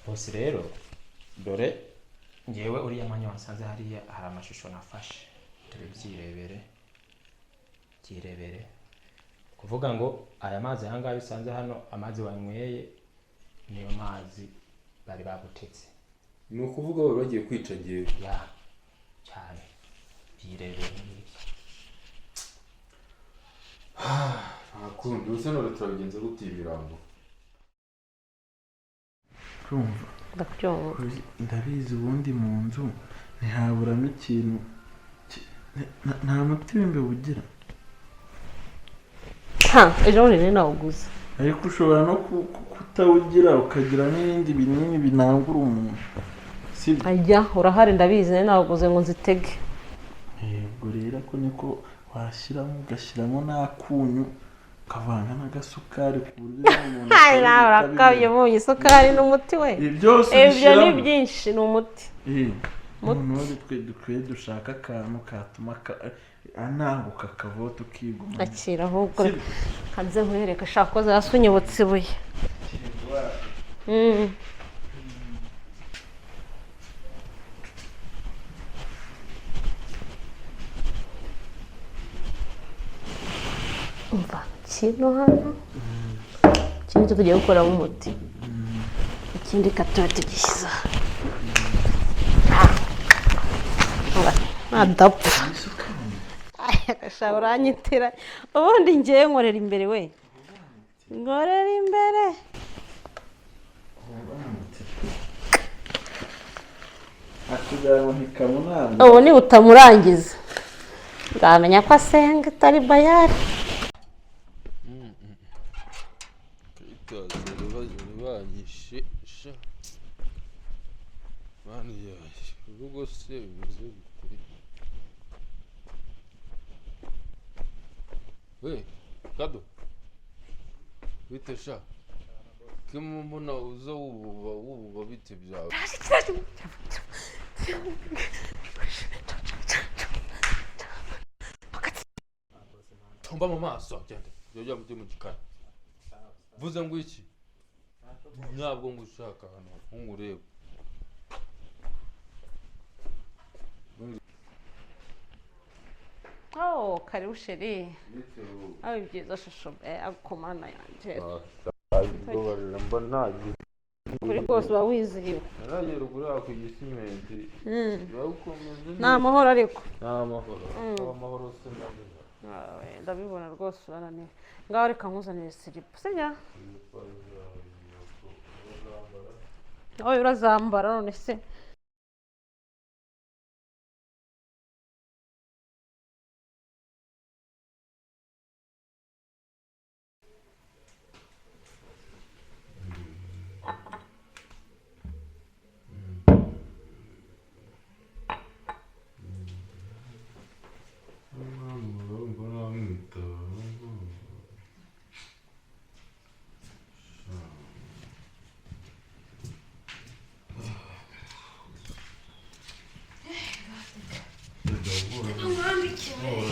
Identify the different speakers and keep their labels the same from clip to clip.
Speaker 1: Bose rero dore ngewe uriya mwanya wasanze hariya hari amashusho nafashe, dore byirebere byirebere. Kuvuga ngo aya mazi aha ngaha usanze hano, amazi wanyweye niyo mazi bari bagutetse.
Speaker 2: Ni ukuvuga bari bagiye kwica ngewe?
Speaker 1: Ya, cyane, byirebere ngibyo.
Speaker 2: Nta kundi, ubusa none turabigenza gute iyi mirambo?
Speaker 3: Urumva?
Speaker 4: Ndabyumva.
Speaker 3: Ndabizi, ubundi mu nzu ntihaburamo ikintu nta muti w'imbeba ugira.
Speaker 4: Ha, ejo bundi nari nawuguze.
Speaker 3: Ariko ushobora no kutawugira ukagira n'ibindi binini binangura umuntu, sibyo?
Speaker 4: Ajya, urahari, ndabizi, nari nawuguze ngo nzitege.
Speaker 3: Yego, rero ako niko washyiramo, ugashyiramo n'akunyu, ukavanga n'agasukari ku buryo umuntu
Speaker 4: Ay, nawe urakabye, umunyu, isukari n'umuti we.
Speaker 3: Ibi byose
Speaker 4: Ibyo ni
Speaker 3: ubishyiramo.
Speaker 4: byinshi, ni umuti.
Speaker 3: Noneho twe dukwiye dushaka akantu katuma ananguka akavaho tukiguma.
Speaker 4: Akira ahubwo.
Speaker 3: Sibyo?
Speaker 4: Kanze nkwereke, shaka ko hasi unyibutse ibuye. Umva, kino hano iki nicyo tugiye gukoramo umuti, ikindi katuba tugishyize aha. Umva, nadapfa. Aya, uranyitira ubundi ngewe nkorera imbere we, nkorera imbere.
Speaker 3: Akugira ngo ntikamunange.
Speaker 4: Ubu ni utamurangiza nzamenya ko asenga itari bayari.
Speaker 2: Banyishe sha, mani yanjye, urugo se bimeze bite we? Kado, bite sha? Kimwe mbona uza wububa wububa, bite byawe? Tumba mu maso, genda jya mujye mu gikari. Mvuze ngo iki? Ntabwo ngushaka hano, nkureba.
Speaker 4: Oh, karibu chérie. Aho byiza shusho, akomana yanjye.
Speaker 2: Mba ntagiye.
Speaker 4: Kuri rwose uba wizihiwe.
Speaker 2: Naragiye ruguru yaho ku Gisimenti. Bawukomeze.
Speaker 4: Ni amahoro ariko?
Speaker 2: Ni amahoro. Amahoro se ndabona.
Speaker 4: Ah, ndabibona rwose urananiwe. Ngaho reka nkuzanire silipa, sibyo? Oya, urazambara none se.
Speaker 2: Urumva namwitaba.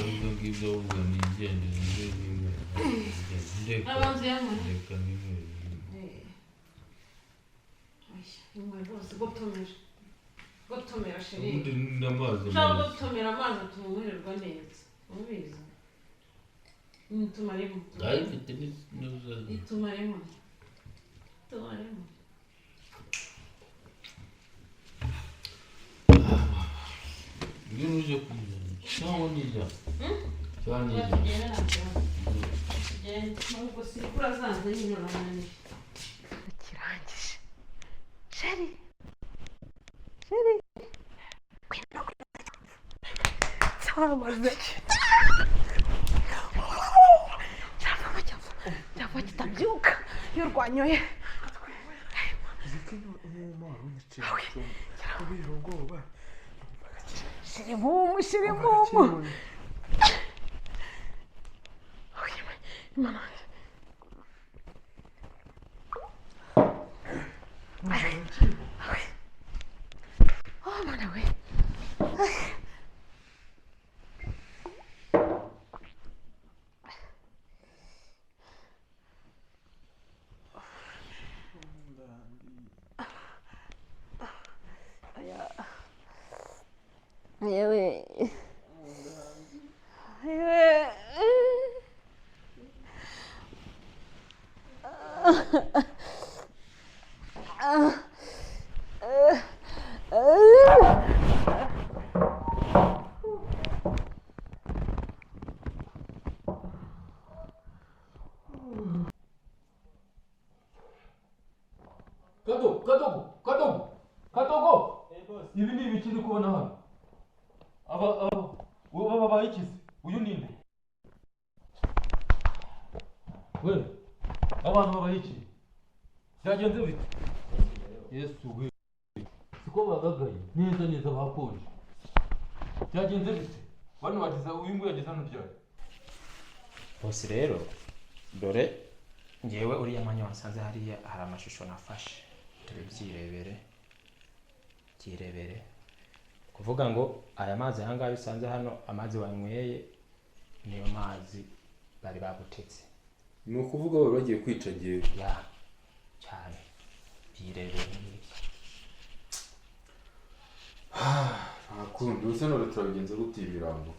Speaker 2: Ibyo ngibyo ahubwo nigendere nze n'inywere. Ndeka, ndeka n'inywere.
Speaker 4: Gotomera, gotomera chérie.
Speaker 2: Ubundi n'amazi.
Speaker 4: Ushobora gutomera amazi atuma umererwa neza, ubizi, itumaremo.
Speaker 2: Ayifite n'uzazi.
Speaker 4: Itumaremo, itumaremo.
Speaker 2: Ngwino uje kuzana cyangwa nijya cyangwa nijya.
Speaker 4: Tugende, ntabwo tugende nubwo sipura zanze nyine, urananiye. Kirangije chérie, chérie, cyamaze cyava, cyava, cyava, kitabyuka iyo urwanyoye.
Speaker 3: Kubera ubwoba.
Speaker 4: Shirimumu, shirimumu. Imana yanjye. Oh, mana we. Yewe, yewe.
Speaker 2: Kadogo, kadogo, kadogo, kadogo. Ibi ni ibiki uri kubona hano? Aba ubu babaye iki se? Uyu ni nde? We, abantu babaye iki? Byagenze bite? Yesu we. Siko bagagaye neza neza bakonje. Byagenze bite? Bano bageze, uyu nguyu yageze hano ryari?
Speaker 1: Bose rero dore ngewe uriya mwanya wasanze hariya hari amashusho nafashe. Dore byirebere, byirebere. Kuvuga ngo aya mazi ahangaha bisanze hano, amazi wanyweye niyo mazi bari bagutetse.
Speaker 2: Ni ukuvuga bari bagiye kwica ngewe.
Speaker 1: Ya, cyane, byirebere ngibi.
Speaker 2: Nta kundi, ubu se none turabigenza gute iyi mirambo?